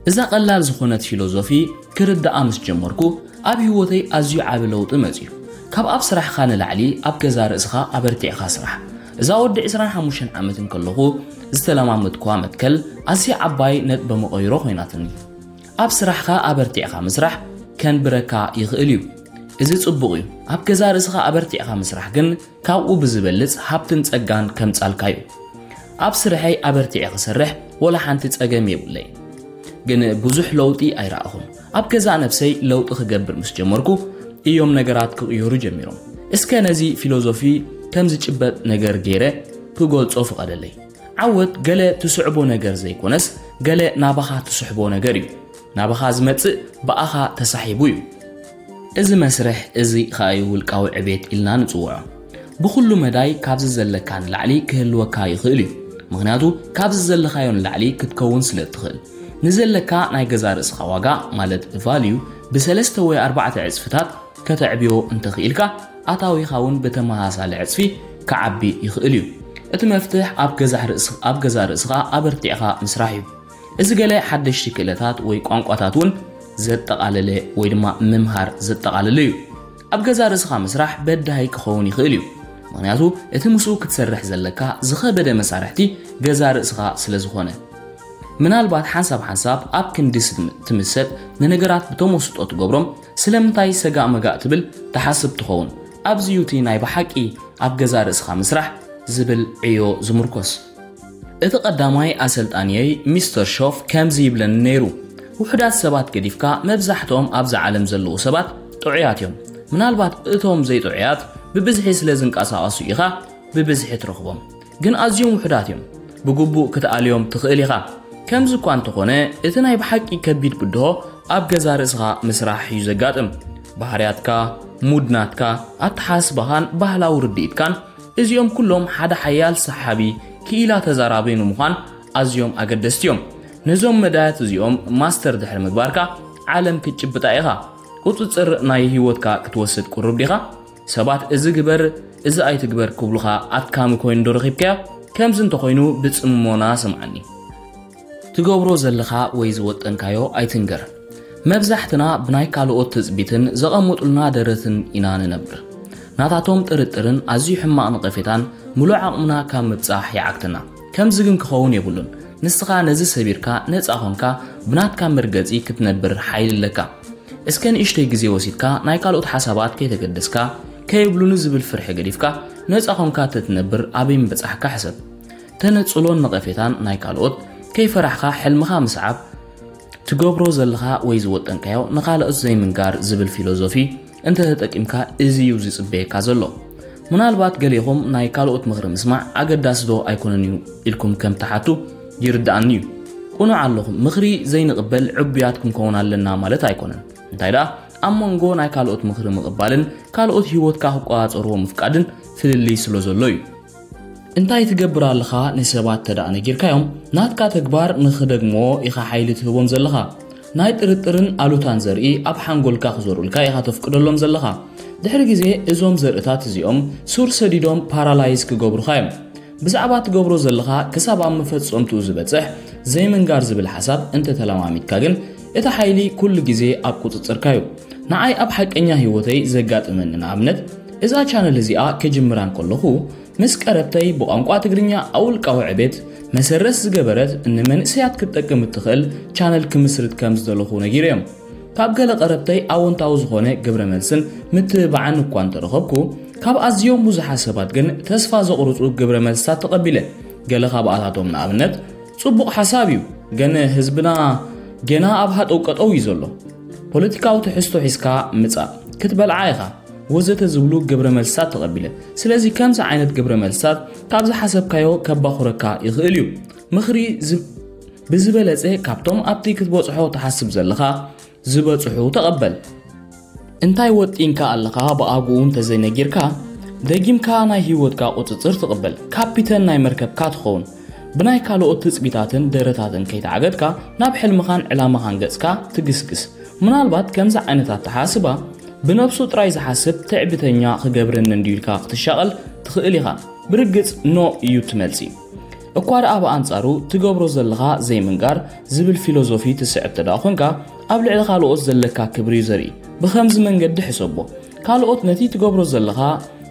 እዛ ቀላል ዝኾነት ፊሎዞፊ ክርዳኣ ምስ ጀመርኩ፣ ኣብ ህይወተይ ኣዝዩ ዓቢ ለውጢ መጺኡ። ካብ ኣብ ስራሕኻ ንላዕሊ ኣብ ገዛ ርእስኻ ኣበርቲዕኻ ስራሕ። እዛ ወዲ ዕስራን ሓሙሽተን ዓመት እንከለኹ ዝተለማመድኩዋ መትከል ኣዝያ ዓባይ ነጥበ መቐይሮ ኮይናትኒ። ኣብ ስራሕኻ ኣበርቲዕካ ምስራሕ ከንብረካ ይኽእል እዩ። እዚ ጽቡቕ እዩ። ኣብ ገዛ ርእስኻ ኣበርቲዕካ ምስራሕ ግን ካብኡ ብዝበልጽ ሃብትን ጸጋን ከምጻልካ እዩ። ኣብ ስርሐይ ኣበርቲዐ ክሰርሕ ወላ ሓንቲ ጸገም የብለይ። ግን ብዙሕ ለውጢ ኣይረኣኹን። ኣብ ገዛእ ነብሰይ ለውጢ ክገብር ምስ ጀመርኩ እዮም ነገራት ክቕየሩ ጀሚሮም። እስከ ነዚ ፊሎዞፊ ከም ዝጭበጥ ነገር ገይረ ክገልጾ ፍቐደለይ። ዓወት ገለ ትስዕቦ ነገር ዘይኮነስ፣ ገለ ናባኻ ትስሕቦ ነገር እዩ። ናባኻ ዝመጽእ ብኣኻ ተሳሒቡ እዩ። እዚ መስርሕ እዚ ኸኣ እዩ ውልቃዊ ዕቤት ኢልና ንጽውዖ። ብኹሉ መዳይ ካብዚ ዘለካ ንላዕሊ ክህልወካ ይኽእል እዩ። ምኽንያቱ ካብዚ ዘለኻዮ ንላዕሊ ክትከውን ስለ እትኽእል። ንዘለካ ናይ ገዛ ርእስኻ ዋጋ ማለት ቫልዩ ብሰለስተ ወይ ኣርባዕተ ዕጽፍታት ከተዕብዮ እንተኽኢልካ፣ ኣታዊኻ እውን ብተመሳሳሊ ዕጽፊ ክዓቢ ይኽእል እዩ። እቲ መፍትሕ ኣብ ገዛ ርእስ-፣ ኣብ ገዛ ርእስኻ ኣበርቲዕኻ ምስራሕ እዩ። እዚ ገለ ሓደሽቲ ክእለታት ወይ ቋንቋታት እውን ዘጠቓለለ ወይ ድማ ምምሃር ዘጠቓለለ እዩ። ኣብ ገዛ ርእስኻ ምስራሕ በዳሂ ክኸውን ይኽእል እዩ። ምኽንያቱ እቲ ምስኡ ክትሰርሕ ዘለካ ዝኸበደ መሳርሕቲ ገዛ ርእስኻ ስለ ዝኾነ። ምናልባት ሓንሳብ ሓንሳብ ኣብ ክንዲ ስም-፣ ትምሰጥ ንነገራት ብተመስጦ ትገብሮም ስለምንታይ ሰጋእ መጋእ ትብል ትሓስብ ትኸውን። ኣብዚ እዩ እቲ ናይ ብሓቂ ኣብ ገዛ ርእስኻ ምስራሕ ዝብል ዕዮ ዝምርኮስ። እቲ ቀዳማይ ኣሰልጣንየይ ሚስተር ሾፍ ከምዚ ይብለኒ ነይሩ፣ ውሑዳት ሰባት ገዲፍካ መብዛሕትኦም ኣብዛ ዓለም ዘለዉ ሰባት ጥዑያት እዮም። ምናልባት እቶም ዘይጥዑያት ብብዝሒ ስለ ዝንቀሳቐሱ ኢኻ ብብዝሒ ትረኽቦም። ግን ኣዝዮም ውሑዳት እዮም። ብግቡእ ክትኣልዮም ትኽእል ኢኻ። ከምዚ እኳ እንተኾነ፣ እቲ ናይ ብሓቂ ከቢድ ብድሆ ኣብ ገዛ ርእስኻ ምስራሕ እዩ ዘጋጥም። ባህርያትካ፣ ሙድ ናትካ፣ ኣተሓሳስባኻን ባህላዊ ርድኢትካን፣ እዚኦም ኩሎም ሓደ ሓያል ሰሓቢ ክኢላ ተዛራቢ ንምዃን ኣዝዮም ኣገደስቲ እዮም። ነዞም መዳያት እዚኦም ማስተር ድሕሪ ምግባርካ ዓለም ክትጭብጣ ኢኻ። ቁጽጽር ናይ ህይወትካ ክትወስድ ቁሩብ ዲኻ? ሰባት እዚ ግበር፣ እዚ ኣይትግበር ክብሉኻ ኣድካሚ ኮይኑ ዶ ረኺብካዮ? ከምዚ እንተኾይኑ ብጽሞና ስምዓኒ። ትገብሮ ዘለኻ ወይ ዝወጠንካዮ ኣይትንገር። መብዛሕትና ብናይ ካልኦት ትጽቢትን ዘቐምጡልና ደረትን ኢና ንነብር። ናታቶም ጥርጥርን ኣዝዩ ሕማቕ ነቐፌታን ምሉእ ዓቕምና ካብ ምብጻሕ ይዓግተና። ከምዚ ግን ክኸውን የብሉን። ንስኻ ነዚ ሰቢርካ ነጻ ኾንካ ብናትካ መርገጺ ክትነብር ሓይሊ ኣለካ። እስከ ንእሽተይ ግዜ ወሲድካ ናይ ካልኦት ሓሳባት ከይተገደስካ፣ ከይብሉኒ ዝብል ፍርሒ ገዲፍካ ነጻ ኾንካ ተትነብር ኣበይ ምበጻሕካ ሕሰብ። ተነጽሎን ነቐፌታን ናይ ካልኦት ከይፈራሕካ ሕልምኻ ምስዓብ፣ ትገብሮ ዘለኻ ወይ ዝወጠንካዮ ንኻልኦት ዘይምንጋር ዝብል ፊሎዞፊ እንተ ተጠቂምካ እዚ እዩ ዝጽበየካ ዘሎ። ምናልባት ገሌኹም ናይ ካልኦት ምኽሪ ምስማዕ ኣገዳሲ ዶ ኣይኮነን እዩ ኢልኩም ከም ትሓቱ ይርድኣኒ እዩ። ቅኑዕ ኣለኹም፣ ምኽሪ ዘይንቕበል ዕቡያት ክንከውን ኣለና ማለት ኣይኮነን። እንታይ ደኣ ኣብ መንጎ ናይ ካልኦት ምኽሪ ምቕባልን ካልኦት ህይወትካ ክቆጻጸርዎ ምፍቃድን ፍልልይ ስለ ዘሎ እዩ። እንታይ ትገብር ኣለኻ ንሰባት ተደኣ ነጊርካዮም፣ ናትካ ተግባር ንኽደግምዎ ኢኻ ሓይሊ ትህቦም ዘለኻ። ናይ ጥርጥርን ኣሉታን ዘርኢ ኣብ ሓንጎልካ ክዘሩልካ ኢኻ ተፍቅደሎም ዘለኻ። ድሕሪ ግዜ እዞም ዘርእታት እዚኦም ሱር ሰዲዶም ፓራላይዝ ክገብሩኻ እዮም። ብዛዕባ ትገብሮ ዘለኻ ክሳብ ኣብ መፈጸምትኡ ዝበጽሕ ዘይምንጋር ዝብል ሓሳብ እንተተለማሚድካ ግን፣ እቲ ሓይሊ ኩሉ ግዜ ኣብ ቁጽጽርካ እዩ። ንዓይ ኣብ ሓቀኛ ህይወተይ ዘጋጥመኒ ንኣብነት፣ እዛ ቻነል እዚኣ ክጅምራ እንከለኹ፣ ምስ ቀረብተይ ብቋንቋ ትግርኛ ኣብ ውልቃዊ ዕቤት መሰረት ዝገበረት ንመንእሰያት ክትጠቅም እትኽእል ቻነል ክምስርት ከም ዝደለኹ ነጊረዮም። ካብ ገለ ቀረብተይ ኣወንታዊ ዝኾነ ግብረ መልስን ምትብባዕን እኳ እንተረኸብኩ፣ ካብ ኣዝዮም ብዙሓት ሰባት ግን ተስፋ ዘቑርጹ ግብረ መልስታት ተቐቢለ። ገለ ካብኣታቶም ንኣብነት፣ "ጽቡቕ ሓሳብ እዩ፣ ግን ህዝብና ጌና ኣብ ሃጠው ቀጠው እዩ ዘሎ። ፖለቲካዊ ትሕዝቶ ሒዝካ ምጻእ፣ ክትበልዓ ኢኻ" ወዘተ ዝብሉ ግብረ መልስታት ተቐቢለ። ስለዚ ከምዚ ዓይነት ግብረ መልስታት ካብ ዝሓሰብካዮ ከባኹረካ ይኽእል እዩ። ምኽሪ ዝ-፣ ብዝበለጸ ካብቶም ኣብቲ ክትበጽሖ ትሓስብ ዘለኻ ዝበጽሑ ተቐበል። እንታይ ወጢንካ ኣለኻ ብኣግኡ እንተዘይነጊርካ፣ ደጊምካ ናይ ህይወትካ ቁጽጽር ትቕበል። ካፒተን ናይ መርከብካ ትኸውን። ብናይ ካልኦት ትጽቢታትን ደረታትን ከይተዓገድካ ናብ ሕልምኻን ዕላማኻን ገጽካ ትግስግስ። ምናልባት ከምዚ ዓይነት ኣተሓስባ ብነብሱ ጥራይ ዝሓስብ ትዕቢተኛ ክገብረኒ እንድዩ ኢልካ ክትሻቐል ትኽእል ኢኻ። ብርግጽ ኖ እዩ እቲ መልሲ። እኳ ደኣ ብኣንጻሩ ትገብሮ ዘለኻ ዘይምንጋር ዝብል ፊሎዞፊ ትስዕብ ተደኣ ኾንካ፣ ኣብ ልዕሊ ካልኦት ዘለካ ክብሪ እዩ ዘርኢ። ብኸምዚ መንገዲ ሕሰቦ። ካልኦት ነቲ ትገብሮ ዘለኻ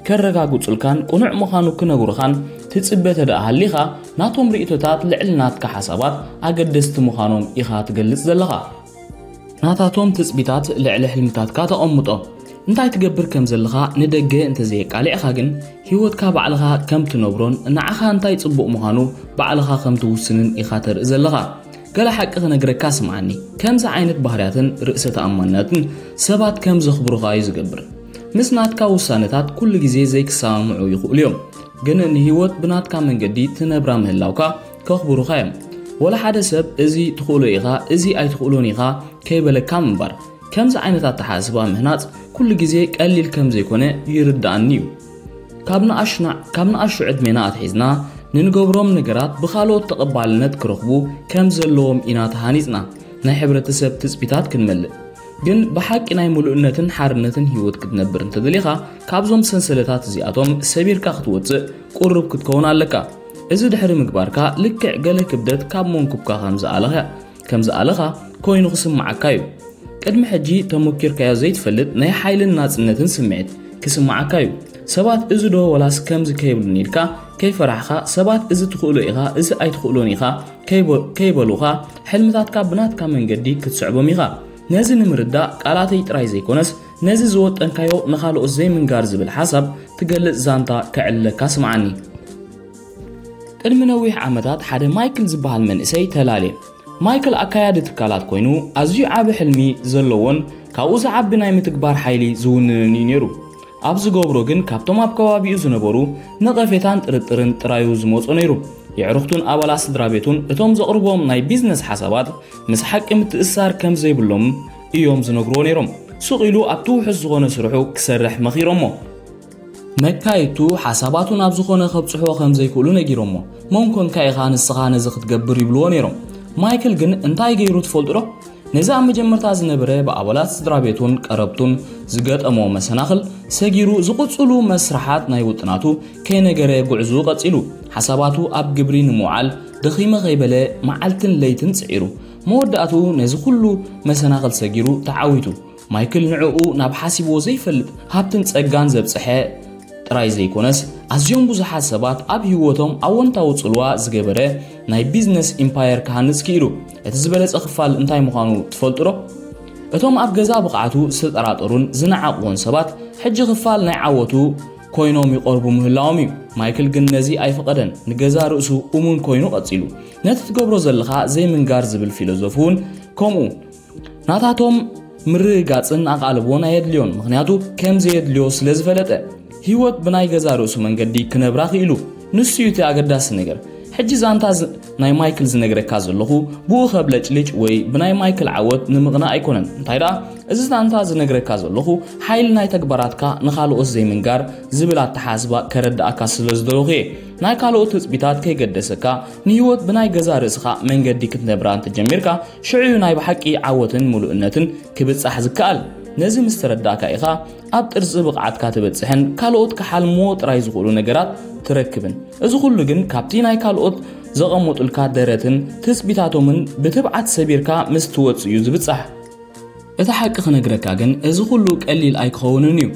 ከረጋግጹልካን ቅኑዕ ምዃኑ ክነግሩኻን ትጽበ ተደኣ ሃሊኻ፣ ናቶም ርእይቶታት ልዕሊ ናትካ ሓሳባት ኣገደስቲ ምዃኖም ኢኻ ትገልጽ ዘለኻ። ናታቶም ትጽቢታት ልዕሊ ሕልምታትካ ተቐምጦ። እንታይ ትገብር ከም ዘለኻ ንደገ እንተዘየቃሊዕኻ ግን፣ ህይወትካ ባዕልኻ ከም ትነብሮን ንዓኻ እንታይ ጽቡቕ ምዃኑ ባዕልኻ ከም ትውስንን ኢኻ ተርኢ ዘለኻ። ገለ ሓቂ ክነግረካ ስምዓኒ። ከምዚ ዓይነት ባህርያትን ርእሰ ተኣማንነትን ሰባት ከም ዘኽብሩኻ እዩ ዝገብር። ምስ ናትካ ውሳነታት ኩሉ ግዜ ዘይክሰማምዑ ይኽእሉ እዮም፣ ግን ንህይወት ብናትካ መንገዲ ትነብራ ምህላውካ ከኽብሩኻ እዮም። ወላ ሓደ ሰብ እዚ ትኽእሎ ኢኻ፣ እዚ ኣይትኽእሎን ኢኻ ከይበለካ ምንባር። ከምዚ ዓይነት ኣተሓሳስባ ምህናጽ ኩሉ ግዜ ቀሊል ከም ዘይኮነ ይርድኣኒ እዩ። ካብ ንኣሽና-፣ ካብ ንኣሽቱ ዕድሜና ኣትሒዝና ንንገብሮም ነገራት ብኻልኦት ተቐባልነት ክረኽቡ ከም ዘለዎም ኢና ተሃኒጽና ናይ ሕብረተሰብ ትጽቢታት ክንመልእ። ግን ብሓቂ ናይ ምሉእነትን ሓርነትን ህይወት ክትነብር እንተደሊኻ፣ ካብዞም ሰንሰለታት እዚኣቶም ሰቢርካ ክትወጽእ ቁሩብ ክትከውን ኣለካ። እዚ ድሕሪ ምግባርካ፣ ልክዕ ገለ ክብደት ካብ መንኩብካ ከም ዝኣለኸ-፣ ከም ዝኣለኻ ኮይኑ ክስምዓካ እዩ። ቅድሚ ሕጂ ተሞኪርካዮ ዘይትፈልጥ ናይ ሓይልን ናጽነትን ስምዒት ክስምዓካ እዩ። ሰባት እዚ ዶ ወላስ ከምዚ ከይብሉኒ ኢልካ ከይፈራሕኻ፣ ሰባት እዚ ትኽእሎ ኢኻ፣ እዚ ኣይትኽእሎን ኢኻ ከይበ-፣ ከይበሉኻ፣ ሕልምታትካ ብናትካ መንገዲ ክትስዕቦም ኢኻ። ነዚ ንምርዳእ ቃላተይ ጥራይ ዘይኮነስ፣ ነዚ ዝወጠንካዮ ንኻልኦት ዘይምንጋር ዝብል ሓሳብ ትገልጽ ዛንታ ከዕልለካ ስምዓኒ። ቅድሚ ነዊሕ ዓመታት ሓደ ማይክል ዝበሃል መንእሰይ ተላልየ። ማይክል ኣካያዲ ትካላት ኮይኑ፣ ኣዝዩ ዓቢ ሕልሚ ዘለዎን ካብኡ ዝዓቢ ናይ ምትግባር ሓይሊ ዝውንንን እዩ ነይሩ። ኣብ ዝገብሮ ግን ካብቶም ኣብ ከባቢኡ ዝነበሩ ነቐፌታን ጥርጥርን ጥራዩ ዝመጾ ነይሩ። የዕሩኽቱን ኣባላት ስድራ ቤቱን እቶም ዘቕርቦም ናይ ቢዝነስ ሓሳባት ምስ ሓቂ ምትእስሳር ከም ዘይብሎም እዮም ዝነግርዎ ነይሮም። ሱቕ ኢሉ ኣብቲ ውሑስ ዝኾነ ስርሑ ክሰርሕ መኺሮሞ። መካይቱ ሓሳባቱ ናብ ዝኾነ ከብጽሕዎ ከም ዘይክእሉ ነጊሮሞ። "መን ኮንካ ኢኻ ንስኻ ነዚ ክትገብር?" ይብልዎ ነይሮም። ማይክል ግን እንታይ ገይሩ ትፈልጡ ዶ? ነዚ ኣብ መጀመርታ ዝነበረ ብኣባላት ስድራ ቤቱን ቀረብቱን ዝገጠሞ መሰናኽል ሰጊሩ፣ ዝቕጽሉ መስርሓት ናይ ውጥናቱ ከይነገረ ጉዕዝኡ ቀጺሉ። ሓሳባቱ ኣብ ግብሪ ንምውዓል ደኺመ ከይበለ መዓልትን ለይትን ጽዒሩ። መወዳእትኡ ነዚ ኩሉ መሰናኽል ሰጊሩ ተዓዊቱ። ማይክል ንዕኡ ናብ ሓሲብዎ ዘይፈልጥ ሃብትን ጸጋን ዘብጽሐ ጥራይ ዘይኮነስ፣ ኣዝዮም ብዙሓት ሰባት ኣብ ህይወቶም ኣወንታዊ ጽልዋ ዝገበረ ናይ ቢዝነስ ኢምፓየር ክሃንጽ ክኢሉ። እቲ ዝበለጸ ክፋል እንታይ ምዃኑ ትፈልጡ ዶ? እቶም ኣብ ገዛ ብቕዓቱ ዝተጠራጠሩን ዝነዓቕዎን ሰባት፣ ሕጂ ክፋል ናይ ዓወቱ ኮይኖም ይቐርቡ ምህላዎም እዩ። ማይክል ግን ነዚ ኣይፈቐደን። ንገዛ ርእሱ እሙን ኮይኑ ቀጺሉ። ነቲ ትገብሮ ዘለኻ ዘይምንጋር ዝብል ፊሎዞፊ እውን ከምኡ። ናታቶም ምርግጋጽን ኣቓልቦን ኣየድልዮን፣ ምኽንያቱ ከም ዘየድልዮ ስለ ዝፈለጠ። ህይወት ብናይ ገዛ ርእሱ መንገዲ ክነብራ ክኢሉ። ንሱ እዩ እቲ ኣገዳሲ ነገር። ሕጂ ዛንታ ዝ-፣ ናይ ማይክል ዝነግረካ ዘለኹ፣ ብኡ ከብለጭልጭ ወይ ብናይ ማይክል ዓወት ንምቕናእ ኣይኮነን። እንታይ ደኣ፣ እዚ ዛንታ ዝነግረካ ዘለኹ፣ ሓይሊ ናይ ተግባራትካ ንኻልኦት ዘይምንጋር ዝብል ኣተሓስባ ከረድኣካ ስለ ዝደለኹ እየ። ናይ ካልኦት ትጽቢታት ከይገደሰካ፣ ንህይወት ብናይ ገዛ ርእስኻ መንገዲ ክትነብራ እንተጀሚርካ፣ ሽዑ እዩ ናይ ብሓቂ ዓወትን ምሉእነትን ክብጻሕ ዝከኣል። ነዚ ምስ ተረዳእካ ኢኻ ኣብ ጥርዚ ብቕዓትካ ትበጽሕን ካልኦት ክሓልምዎ ጥራይ ዝኽእሉ ነገራት ትረክብን። እዚ ኩሉ ግን ካብቲ ናይ ካልኦት ዘቐመጡልካ ደረትን ትጽቢታቶምን ብትብዓት ሰቢርካ ምስ ትወጽእ እዩ ዝብጻሕ። እቲ ሓቂ ክነግረካ ግን፣ እዚ ኩሉ ቀሊል ኣይክኸውንን እዩ።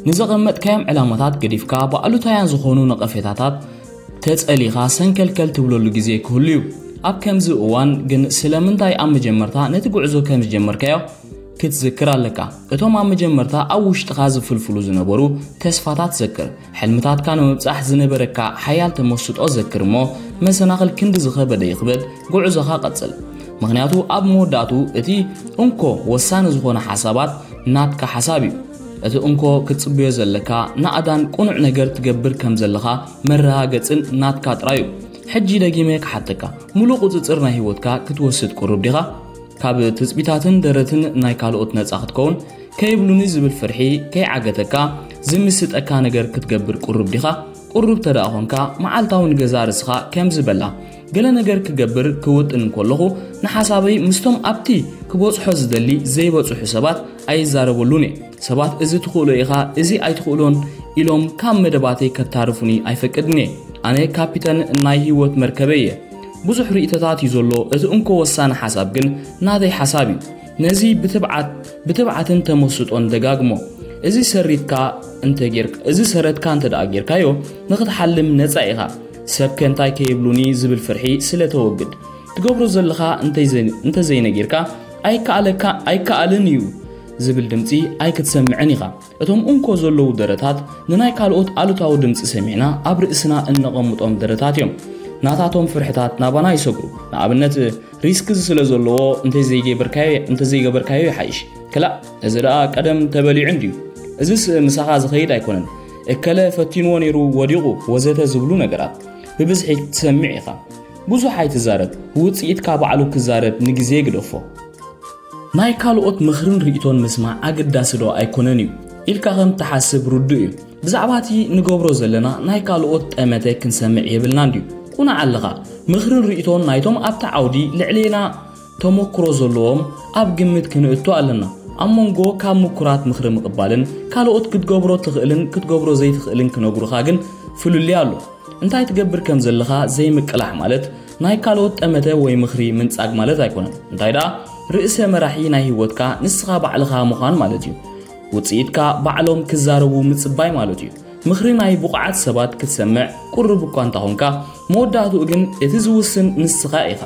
ንዘቐመጥካዮም ዕላማታት ገዲፍካ፣ ብኣሉታውያን ዝኾኑ ነቐፌታታት ተጸሊኻ ሰንከልከል ትብለሉ ግዜ ክህሉ እዩ። ኣብ ከምዚ እዋን ግን ስለምንታይ ኣብ መጀመርታ ነቲ ጉዕዞ ከም ዝጀመርካዮ ክትዝክር ኣለካ። እቶም ኣብ መጀመርታ ኣብ ውሽጥኻ ዝፍልፍሉ ዝነበሩ ተስፋታት ዘክር። ሕልምታትካ ንምብጻሕ ዝነበረካ ሓያል ተመስጦ ዘክር እሞ፣ መሰናኽል ክንዲ ዝኸበደ ይኽበድ፣ ጉዕዞኻ ቀጽል። ምኽንያቱ ኣብ መወዳእቱ እቲ እንኮ ወሳኒ ዝኾነ ሓሳባት ናትካ ሓሳብ እዩ። እቲ እንኮ ክትጽበዮ ዘለካ ናእዳን ቅኑዕ ነገር ትገብር ከም ዘለኻ መረጋገጽን ናትካ ጥራይ እዩ። ሕጂ ደጊመ ክሓተካ፣ ሙሉእ ቁጽጽር ናይ ህይወትካ ክትወስድ ቅሩብ ዲኻ? ካብ ትጽቢታትን ደረትን ናይ ካልኦት ነጻ ክትከውን፣ ከይብሉኒ ዝብል ፍርሒ ከይዓገተካ፣ ዝምስጠካ ነገር ክትገብር ቅሩብ ዲኻ? ቅሩብ ተደኣ ኾንካ፣ መዓልታዊ ንገዛ ርእስኻ ከምዚ በላ፣ "ገለ ነገር ክገብር ክውጥን እንከለኹ፣ ንሓሳበይ ምስቶም ኣብቲ ክበጽሖ ዝደሊ ዘይበጽሑ ሰባት ኣይዛረበሉን እየ። ሰባት እዚ ትኽእሎ ኢኻ፣ እዚ ኣይትኽእሎን ኢሎም ካብ መደባተይ ከታርፉኒ ኣይፈቅድን እየ። ኣነ ካፒተን ናይ ህይወት መርከበይ እየ። ብዙሕ ርእይቶታት እዩ ዘሎ። እቲ እንኮ ወሳኒ ሓሳብ ግን ናተይ ሓሳብ እዩ። ነዚ ብትብዓት ብትብዓትን ተመስጦን ደጋግሞ። እዚ ሰሪትካ እንተ ጌርክ- እዚ ሰረትካ እንተ ደኣ ጌርካዮ፣ ንኽትሓልም ነጻ ኢኻ። ሰብከ እንታይ ከይብሉኒ ዝብል ፍርሒ ስለ ተወግድ፣ ትገብሮ ዘለኻ እንተዘይ- እንተዘይነጊርካ፣ ኣይከኣለካ- ኣይከኣልን እዩ ዝብል ድምጺ ኣይክትሰምዕን ኢኻ። እቶም እንኮ ዘለዉ ደረታት ንናይ ካልኦት ኣሉታዊ ድምጺ ሰሚዕና ኣብ ርእስና እነቐምጦም ደረታት እዮም። ናታቶም ፍርሕታት ናባና ይሰግሩ። ንኣብነት፣ ሪስክ ስለ ዘለዎ እንተዘይገበርካዮ እንተዘይገበርካዮ ይሓይሽ። ክላእ፣ እዚ ደኣ ቀደም ተበሊዑ እንድዩ። እዚስ ምሳኻ ዝኸይድ ኣይኮነን። እከለ ፈቲንዎ ነይሩ፣ ወዲቑ፣ ወዘተ ዝብሉ ነገራት ብብዝሒ ክትሰምዕ ኢኻ። ብዙሕ ኣይትዛረብ። ውጽኢትካ ባዕሉ ክዛረብ ንግዜ ግደፎ። ናይ ካልኦት ምኽርን ርእይቶን ምስማዕ ኣገዳሲ ዶ ኣይኮነን እዩ ኢልካ ከም ትሓስብ ርዱእ እዩ። ብዛዕባ እቲ ንገብሮ ዘለና ናይ ካልኦት ጠመተ ክንሰምዕ የብልናን ድዩ? ቁናዕ ኣለኻ። ምኽርን ርእይቶን ናይቶም ኣብቲ ዓውዲ ልዕሌና ተመክሮ ዘለዎም ኣብ ግምት ክንእቱ ኣለና። ኣብ መንጎ ካብ ምኩራት ምኽሪ ምቕባልን ካልኦት ክትገብሮ ትኽእልን ክትገብሮ ዘይትኽእልን ክነግሩኻ ግን ፍልልይ ኣሎ። እንታይ ትገብር ከም ዘለኻ ዘይምቅላሕ ማለት ናይ ካልኦት ጠመተ ወይ ምኽሪ ምንጻግ ማለት ኣይኮነን። እንታይ ደኣ፣ ርእሰ መራሒ ናይ ህይወትካ ንስኻ ባዕልኻ ምዃን ማለት እዩ። ውጽኢትካ ባዕሎም ክዛረቡ ምጽባይ ማለት እዩ። ምኽሪ ናይ ብቑዓት ሰባት ክትሰምዕ ቁሩብ እኳ እንተኾንካ፣ መወዳእትኡ ግን እቲ ዝውስን ንስኻ ኢኻ።